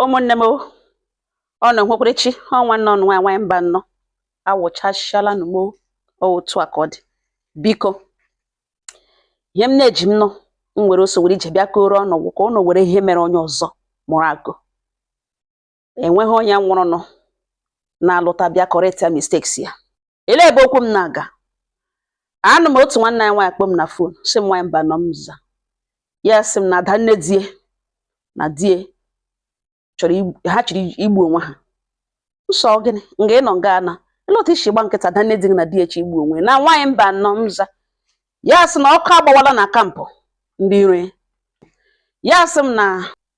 Ụmụnne m o, ọ nọ nwekwerechi ọ nwanne ọnụ nwaanyị nwaanyị mba nnọọ awụchasịala nụ m o, ọ otu a ka ọ dị. Biko, ihe m na-eji m nọ m were ose were ije bịa koro ọnụ ka ụnụ were ihe mere onye ọzọ mụrụ akụ. Enweghị onye nwụrụnụ na-alụta bịa correct ya mistakes ya. Elee ebe okwu m na-aga? Anụ m otu nwanne anyị nwaanyị kpọ m na phone, sị m, "Nwaanyị mba nọ m za." Ya sị m na ada nne die na die chọrọ ha chọrọ igbu onwe ha. Nsọ gịnị nga ị nọ nga ana ele otu isi gba nkịta ada nne di gị na di echi igbu onwe na? Nwaanyị mba nọ m za. Ya sị na ọkụ agbawala na camp ndị iro ya. Ya sị m na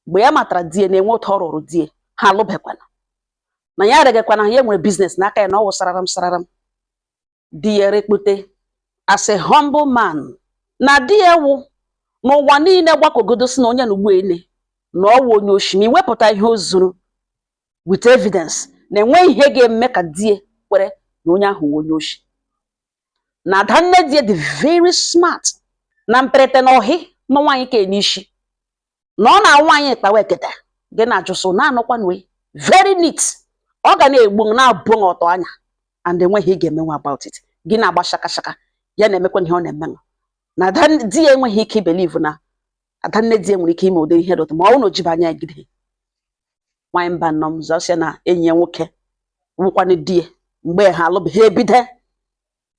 mgbe ya matara die na-enwe otu ọ rụrụ die ha alụbekwana na ya aregekwana ya nwere business n'aka ya na ọ wụsarara m sarara m di ya rekpute as a humble man, na di ya wụ n'ụwa niile gbakọgodo si na onye na ugbu ene na ọ wụ onye oshi, ma iwepụta ihe o zuru with evidence na enweghị ihe ga-eme ka die kwere na onye ahụ wụ onye oshi. Na ada nne die dị very smart na mperete na ọhị ma nwaanyị ka n'isi na ọ na-awụ nwaanyị kpawa ekete gị na-ajụsụ na-anụkwa nwe very neat, ọ ga na-egbu na-abụ ọtọ anya and enweghị ị ga-emenwe about it. Gị na-agba shaka shaka, ya na-emekwa ihe ọ na-emenwe na ada di ya enweghị ike ibelieve na ada nne di ya nwere ike ime ụdị ihe dị otu ma ọ bụrụ na o jibe anya ya gide. Nwaanyị mba nọ m zọsịa na enyi ya nwoke nwụkwanụ di ya mgbe ha alụbeghị ebido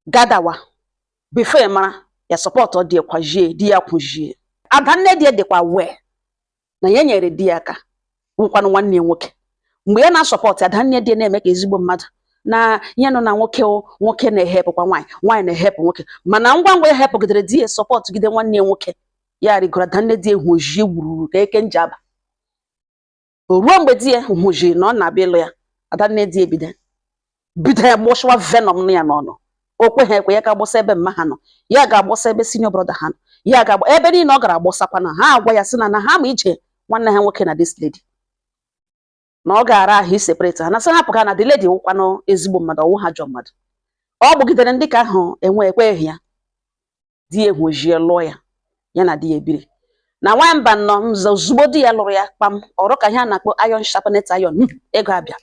gadawa before ya mara ya support di ya kwajie di ya kwụjie. Ada nne di ya dịkwa wee na ya nyere di ya aka nwụkwanụ nwanne ya nwoke mgbe ya na-asupport ada nne di ya na-eme ka ezigbo mmadụ na ihe nọ na nwoke nwoke na-ehepụkwa nwaanyị, nwaanyị na-ehepụ nwoke, mana ngwa ngwa ya hepụgidere di ya support gide nwanne ya nwoke, ya rigoro ada nne di ya hụjie gburu ka eke njaba. O ruo mgbe di ya hụjiri na ọ na-abịa ịlụ ya, ada nne di ya ebido bido ya gbụsịwa venom ya n'ọnụ. O kwe ha ekwe ya ka gbụsa ebe mma ha nọ, ya ga-agbụsa ebe senior brother ha nọ, ya ga-agba ebe niile ọ gara agbụsakwa na ha agwa ya sị na na ha ma ije nwanne ha nwoke na this lady na ọ ga-ara ahụ iseparate ha, na sị hapụ ha na the lady wụkwanụ ezigbo mmadụ, ọwụ ha jọ mmadụ. Ọ gbugidere ndị ka ahụ enwe ekweghị ya. Di ya ehujie lụọ ya, ya na di ya ebiri na nwamba nọ nzọ. Ozugbo di ya lụrụ ya kpam ọrụ ka ihe a na-akpọ iron sharpened iron, ego abịa.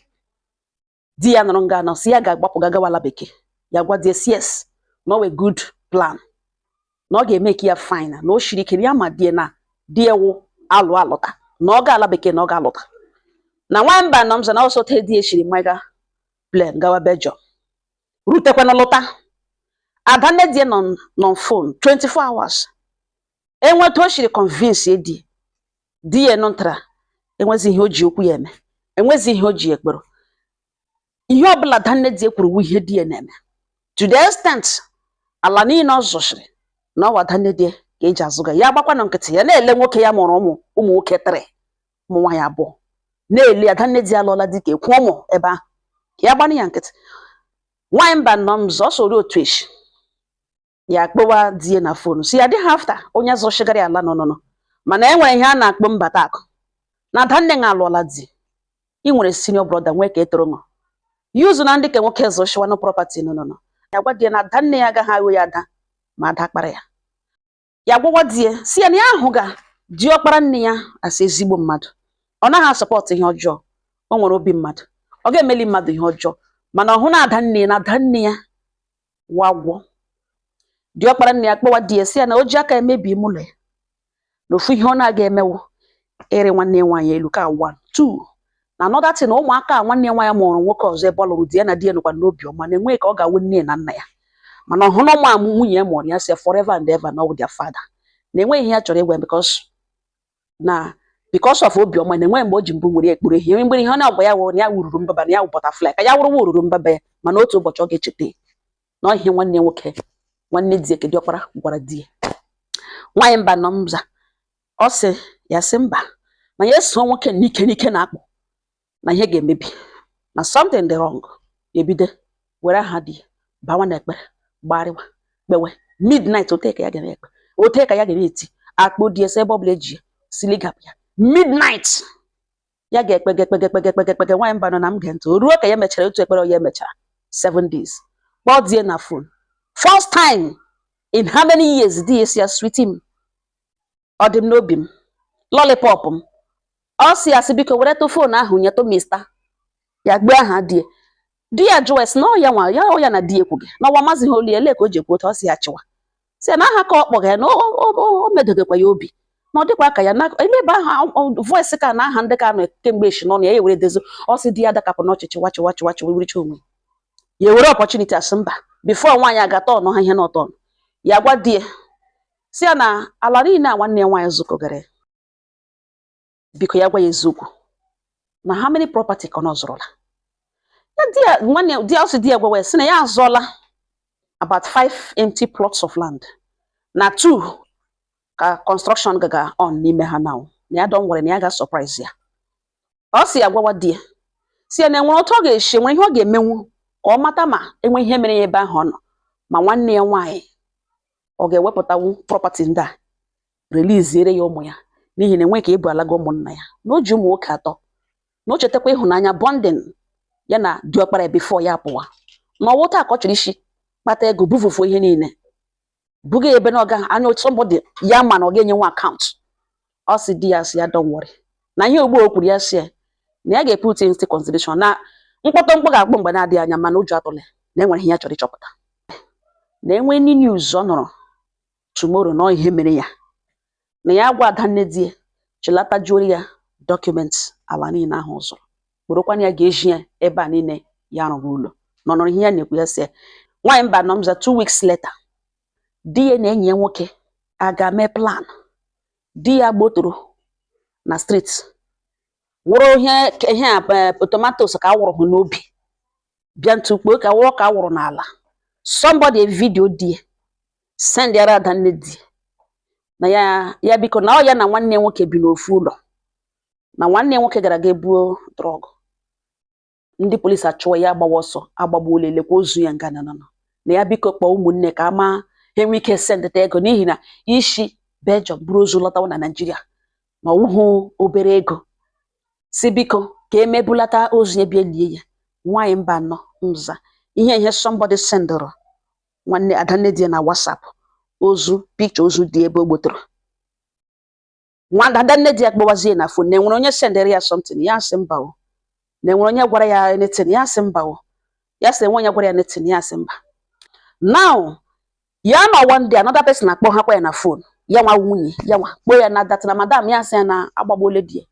Di ya nọrọ nga nọ si ya ga-agbapụ gagawa ala bekee. Ya gwa di ya si yes, na ọ wee good plan, na ọ ga-eme ka ya fine, na o shiri ike ya ma di ya na di ya wụ alụ alụta na ọ ga ala bekee na ọ ga-alụta. Na nwamba nọ m sọ na ọsọ te di ya shiri maga plane gawa Belgium rutekwana lụta. Ada nne di ya nọ nọ phone 24 hours enweta o shiri convince di di ya nụtara enwezi ihe o ji okwu ya eme, enwezi ihe o ji ekpero. Ihe ọbụla ada nne di ya kwuru wu ihe di ya na-eme, to the extent ala niile ọ zụchiri na ọwa ada nne di ya ka eji azụga ya. Agbakwanụ nkịtị ya na-ele nwoke ya mụrụ ụmụ ụmụ nwoke tịrị, ụmụ nwaanyị abụọ, na-ele ada nne di ya alụọla di ka ekwu ụmụ ebe ahụ ya gbanụ ya nkịtị. Nwaanyị mba nọ m zọ soro otu echi ya akpọwa di ya na phone si ya dị ha after onye zụchigara ya ala nọ nọ nọ, mana e nwere ihe a na-akpọ mbata akụ na ada nne nga alụọla di, ị nwere senior brother nwee ka etoro ṅụ yuzu na ndị ka nwoke zụchiwanụ property nọ nọ nọ. Ya gwa di ya na ada nne ya agaghị aghụ ya ada ma ada kpara ya. Ya gwawa di ya si ya na ya ahụ ga diọkpara nne ya asị ezigbo mmadụ, ọ naghị asupport ihe ọjọọ, o nwere obi mmadụ, ọ ga-emeli mmadụ ihe ọjọọ, mana ọ hụ na ada nne ya na ada nne ya wagwọ. Diọkpara nne ya kpọwa di ya si ya na o ji aka emebi ime ụlọ ya na ofu ihe ọ na-aga emewo ịrị nwanne ya nwaanyị elu ka one two na another thing na ụmụaka a nwanne ya nwaanyị mụrụ nwoke ọzọ ebe ọ lụrụ di ya na di ya nọkwa n'obi ọma na enweghị ka ọ ga-awụ nne na nna ya, mana ọ hụ na ụmụ amụ nwunye ya mụrụ ya si forever and ever na ọ bụ their father, na enweghị ihe ya chọrọ ịgwa ya because na because of obiọma na enweghị mgbe o ji mbụ were ekpuru ehi mgbe ihe ọ na-agwa ya wụ na ya wururu mbaba na ya wụ butterfly ka ya wụrụ wururu mbaba ya, mana otu ụbọchị ọ ga-echeta na ọ ihe nwanne ya nwoke nwanne di ya ke diọkpara gwara di ya. Nwaanyị mba nọ mza ọ sị ya sị mba na ya eso nwoke n'ike n'ike na-akpụ na ihe ga-emebi na something dị wrong. Ebido were aha di ya bawa na ekpere gbarịwa kpewe midnight ote ka ya ga na-ekpe ote ka ya ga na-eti akpụ di ya sị ebe ọbụla eji ya siligapụ ya midnight ya ga-ekpe gekpe gekpe gekpe gekpe ge. Nwaanyị mba nọ na m gee ntị o ruo ka ya mechara otu ekpere ya emechara 7 days kpọọ di ya na phone first time in how many years. Di ya si ya, "Sweetie m, ọ dị m n'obi m, lollipop m." Ọ sị ya sị biko weretụ phone ahụ nyetụ mista ya gbuo aha di ya. Di ya jụọ esi na ọ ya nwa ya, ọ ya na di ya ekwughị na ọwa mazighị olu ya, lee ka o ji ekwu otu ọ sị ya chịwa, sị ya na aha ka ọ kpọga ya na o medogekwa ya obi na ọ dịkwa ka ya na ele ebe aha voice ka na aha ndị ka nọ kemgbe echi n'ọnụ ya, ya ewere dezo. Ọ sị di ya dakapụ n'ọchịchị wachiwa chiwa chiwa wuricha onwe ya, ewere opportunity asị mba, before nwaanyị agata ọnụ ha ihe n'ọtọ ya, gwa di ya si ya na ala niile a nwanne ya nwaanyị zụkọgara ya, biko ya gwa ya eziokwu na how many property ka ọ nọ zụrụla ya. Di ya, nwanne di ya, ọ sị di ya gwawa ya sị na ya azụọla about five empty plots of land, na two ka construction gaga on n'ime ha now, na ya don nwere na ya ga surprise ya. Ọ sị ya gwawa di ya si ya na enwere otu ọ ga-esi enwere ihe ọ ga-emenwu ka ọ mata ma enwe ihe mere ya ebe ahụ ọ nọ, ma nwanne ya nwaanyị ọ ga-ewepụtanwu property ndị a releasiere ya ụmụ ya, n'ihi na enwe ka ebu alaga ụmụnna ya, na o ji ụmụ nwoke atọ, na o chetakwa ịhụnanya bonding ya na diọkpara before ya pụwa, na ọwụ taa ka ọ chọrọ isi kpata ego bufufuo ihe niile buga ya ebe na ọga anya somebody ya ma na ọ ga-enye nwa account. Ọ sị di ya sị ya don't worry, na ihe ugbo o kwuru ya sị ya na ya ga-eput into consideration, na mkpọtọ mkpọ ga-akpọ mgbe na-adịghị anya, mana ụjọ atụla ya, na enwere ihe ya chọrọ ịchọpụta, na enwe any news ọ nụrụ tomorrow na ọ ihe mere ya, na ya gwa adanne di ya chilata juoro ya document ala niile ahụ ọ zụrụ, kporokwana ya ga-eji ya ebe a niile ya rụrụ ụlọ na ọ nụrụ ihe ya na-ekwu. Ya sị ya nwaanyị mba nọ mza. 2 weeks later, di ya na enyi ya nwoke aga mee plan. Di ya gbotoro na street wụrụ ihe ihe a tomatoes ka awụrụ hụ n'obi bịa ntụkpo ka wụrụ ka awụrụ n'ala. Somebody video di ya send yara adanne di na ya, ya biko na ọ ya na nwanne ya nwoke bi n'ofu ụlọ, na nwanne ya nwoke gara ga ebuo drug, ndị polisi achụwa ya, agbawa ọsọ, agbagbuola, elekwa ozu ya nga na nọ na ya, biko kpọọ ụmụnne ka ama ha enwe ike sendịta ego, n'ihi na isi Belgium buru ozu lọtawa na Naịjirịa na ọwụhụ obere ego, si biko ka emebulata ozu ya bịa lie ya. Nwaanyị mba anọ nza ihe ihe somebody sendụrụ nwanne adanne di ya na WhatsApp, ozu picture ozu dị ebe o gbotoro nwa adanne di ya kpọwazie na phone na enwere onye sendịrị ya something. Ya sị mba o, na enwere onye gwara ya anything. Ya sị mba o. Ya sị enwe onye gwara ya anything. Ya sị mba. Now ya nọ one day, another person akpọ ha kwa ya na phone, ya nwa nwunye ya nwa kpọọ ya na that na madam ya sị ya na agbagbuola di ya,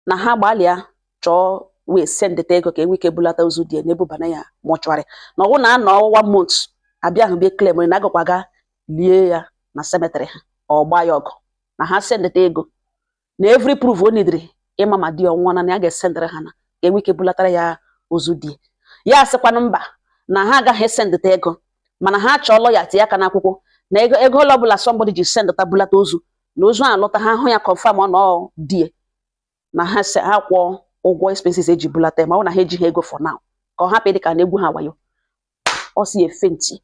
na ha gbalịa chọọ wee sendịta ego ka enwe ike bulata ozu di ya na-ebubana ya mortuary, na ọwụ na anọ one month abịa ahụ bịa claim na agakwa ga lie ya na cemetery ha, ọ gbaa ya ọgụ na ha sendịta ego na every proof o nidiri ịma ma di ya ọnwụọ na ya ga-esendịrị ha na ka enwe ike bulatara ya ozu di ya. Ya asịkwanụ mba, na ha agaghị esendịta ego, mana ha chọọ lọya tinye aka n'akwụkwọ na ego ego ole ọbụla somebody ji sendịta bulata ozu, na ozu ahụ lọta, ha hụ ya confirm ọ na ọ di ya, na ha se ha kwụọ ụgwọ expenses eji bulata ya, ma ọ bụ na ha ejighị ego for now, ka ọ hapụ ịdị ka na-egwu ha wayo. Ọ si efe ntị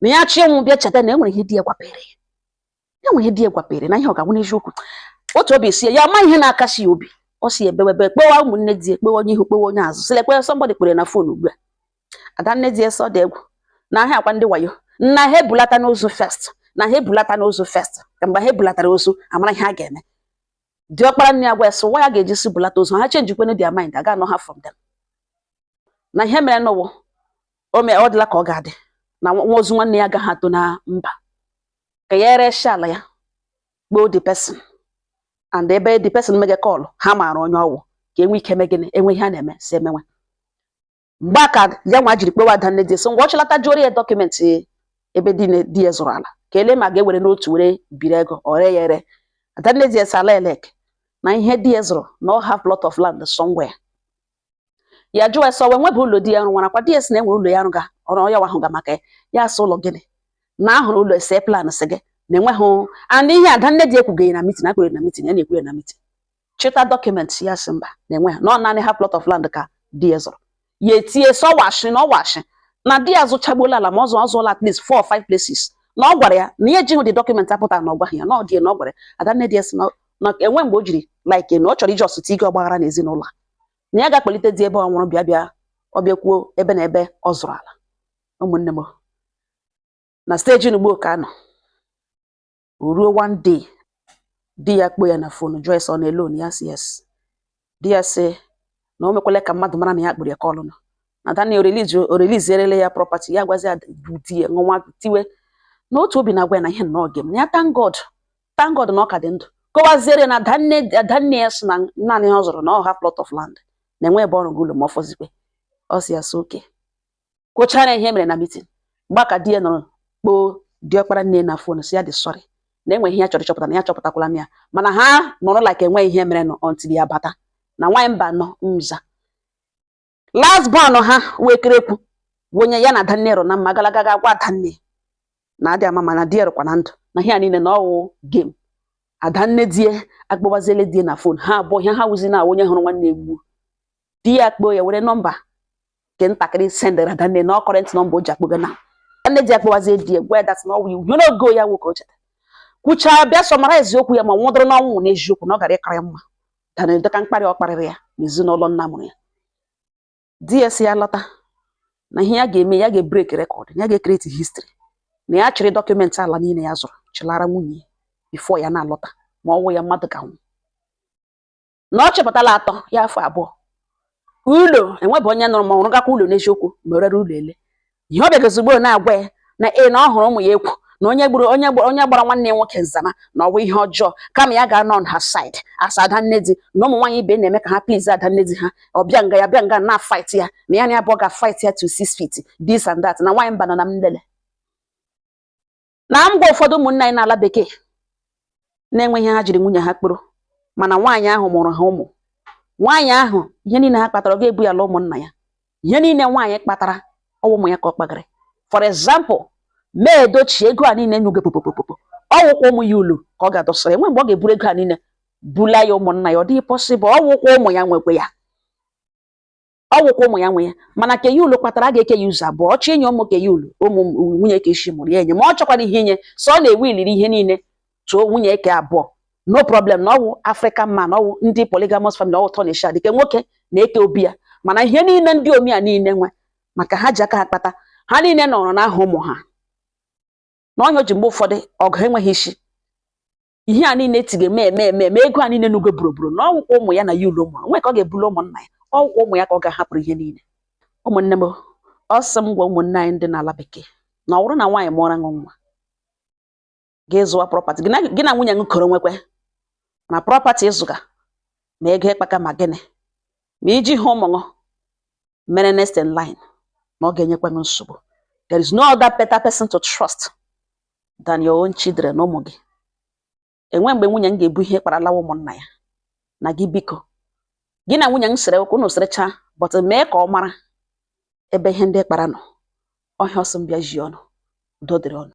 na ya chi ịnwụ bịa cheta na enwere ihe di ya gwapere ya, enwere ihe di ya gwapere na ihe ọ ga-awụ n'eziokwu. Otu obi sie ya ama ihe na-akasi ya obi. Ọ si ebewebe kpewa ụmụnne di ya, kpewa onye ihu, kpewa onye azụ, sịla ekwe somebody kpere na phone ugbu a. Adanne di ya sọ dị egwu na ahịa akwa ndị wayo na ha ebulata n'ozu first, na ha ebulata n'ozu first, ka mgbe ha ebulatara ozu amara ihe a ga-eme. Diọkpara nne ya gwa ya sị nwa ya ga-eji si bulata ozu ha change kwene their mind, aga anọ ha from them. Na ihe mere n'ụwa o mee ọ dịla ka ọ ga-adị na nwa ozu nwanne ya agaghị atụ na mba ka ya resi ala ya kpoo the person and ebe the person mege call ha maara onye ọwụ, ka enwe ike eme gịnị, enwe ihe a na-eme si emenwe. Mgbe a ka ya nwa jiri kpewa ada nne di so ngwa ọ chọlata juoro ya document ebe di ya zụrụ ala, ka ele ma ga-ewere n'otu were biri ego ọ ree ya ere. Ada nne di ya sị ala elek na ihe di ya zụrụ na ọ have plot of land somewhere. Ya jụọ sọ wee nwebe ụlọ di ya rụwara kwa. Di ya sị na enwere ụlọ ya rụga ọrụ ya wahụ ga maka ya. Ya sị ụlọ gịnị na ahụrụ ụlọ ese plan sị gị na enweghị and ihe ada nne di ekwughị na meeting akpere na meeting ya na-ekwu ya na meeting chịta document. Ya sị mba, na enweghị, na ọ naanị ha plot of land ka di ya zụrụ. Ya etinye sọwashi na ọwashi na di ya zụchagbuola ala, ma ọ zụ ọ zụọla at least four or five places, na ọ gwara ya na ya ejighị the document apụta, na ọ gwaghị ya na ọ dị ya na ọ gwara ya. Ada nne di ya sị na enwe mgbe o jiri like na ọ chọrọ iji ọsụta ike ọgbaghara n'ezinụlọ a, na ya ga-akpọlite di ebe ọ nwụrụ bịa bịa ọ bịa kwuo ebe na ebe ọ zụrụ ala. Ụmụnne m, na stage n'ugbo ka nọ o ruo one day Di ya kpoo ya na phone, jụọ ya sị ọ na alone. Ya sị yes. Di ya sị na o mekwala ka mmadụ mara na ya kpụrụ ya call nọ na Daniel o release ya property ya. Gwazi ya di ya ṅụnwa tiwe na otu obi na-agwa ya na ihe nnọọ game na ya. Thank God, thank God na ọ ka dị ndụ. Kọwaziere na adanne ya sị na naanị ihe ọ zụrụ na ọ half plot of land na enwe ebe ọ rụgo ụlọ ma ọ fọzikwe. Ọ sị ya sị oke kwụchara ihe mere na meeting mgbe ka di ya nọrọ kpoo diọkpara nne na phone, sị ya dị sorry na enweghị ihe ya chọrọ ịchọpụta, na ya chọpụtakwala m ya, mana ha nọrọ like enweghị ihe mere nọ until ya bata na nwaanyị mba nọ nza. Last born ha wee kerekwu onye ya na adanne rụ na mma galaga ga gwa adanne na adị ama, mana di ya rụkwa na ndụ na ihe a niile na ọwụ game. Adanne die akpọwaziele die na phone. Ha abụọ ihe ha wụzi na onye hụrụ nwanne egbu di ya kpoo ya were nọmba nke ntakịrị sendịrị adanne na ọ current nọmba o ji akpọga na adanne di akpọwazie di ya, gwa ya that na ọwụ iwu n'ogo ya nwoke o cheta kwuchaa bịa summarize okwu ya ma nwụdụrụ n'ọnwụ n'eziokwu na ọ gara ịkara ya mma dana dịka mkparị ọ kparịrị ya n'ezinụlọ nna mụrụ ya. Di ya si ya lọta na ihe ya ga-eme, ya ga-ebreak record, ya ga-ecreate history, na ya chịrị document ala niile ya zụrụ chịlara nwunye ya before ya na-alọta, ma ọ wụ ya mmadụ ga-anwụ na ọ chịpụtala atọ ya afọ 2 ụlọ enwebe onye nụrụ ma ọ rụgakwa ụlọ n'eziokwu ma o rere ụlọ ele. Ihe ọ bịara ozugbo na-agwa ya na ee, na ọ hụrụ ụmụ ya ekwu na onye gburu onye gbara onye gbara nwanne ya nwoke nzama na ọwụ ihe ọjọọ, kama ya ga-anọ on her side as adanne di na ụmụ nwaanyị ibe na-eme ka ha please adanne di ha. Ọ bịa nga ya bịa nga na fight ya na ya na abụọ ga fight ya to 6 feet, this and that. Na nwaanyị mba nọ na nlele na ngwa ụfọdụ ụmụnne anyị n'ala bekee na-enweghị ha jiri nwunye ha kpụrụ, mana nwaanyị ahụ mụrụ ha ụmụ. Nwaanyị ahụ ihe niile ha kpatara, ọ ga-ebu ya ala ụmụnna ya. Ihe niile nwaanyị kpatara, ọwụ ụmụ ya ka ọ kpagara. For example, mee edochie ego a niile nyuge popopopopo, ọ wụkwa ụmụ ya ulu ka ọ ga-adọsara. Enwe mgbe ọ ga-eburu ego a niile bula ya ụmụnna ya, ọ dịghị possible. Ọ wụkwa ụmụ ya nwekwe ya, ọ wụkwa ụmụ ya nwe ya. Mana ke ya ulu kpatara, a ga-eke ya ụzọ abụọ. Ọ chọọ inye ụmụ ke ya ulu, ụmụ nwunye ka isi mụrụ ya enye, ma ọ chọkwara ihe inye so ọ na-ewe iliri ihe niile tụọ nwunye ke abụọ, no problem. Na ọwụ African man, ọwụ ndị polygamous family, ọwụ tọ na-eshi adịke nwoke na-eke obi ya, mana ihe niile ndị omi a niile nwe maka ha ji aka ha kpata, ha niile nọrọ n'aha ụmụ ha. Na ọnya o ji mgbe ụfọdụ ọgụ enweghị isi, ihe a niile tige mee eme eme eme ego a niile n'ugo buruburu na ọwụkwa ụmụ ya na ya ulo mụrụ nwe ka ọ ga-ebulu ụmụnna ya, ọwụkwa ụmụ ya ka ọ ga-ahapụrụ ihe niile. Ụmụnne m, ọ sị m gwa ụmụnne anyị ndị n'ala bekee na ọ bụrụ na nwaanyị mụọra ṅụ nwa, gị zụwa property gị na gị na nwunye gị koro nwekwe na property ịzụga ma ego ịkpaka ma gịnị ma iji hụ ụmụ ṅụ mere next in line, na ọ ga-enyekwa gị nsogbu. There is no other better person to trust than your own children, ụmụ gị. Enwe mgbe nwunye m ga-ebu ihe kpara lawa ụmụnna ya na gị. Biko, gị na nwunye m sịrị okwu unu sịrịcha, but mee ka ọ mara ebe ihe ndị kpara nọ ọhịa. Ọsọ m bịa ji ọnụ udo dịrị ọnụ.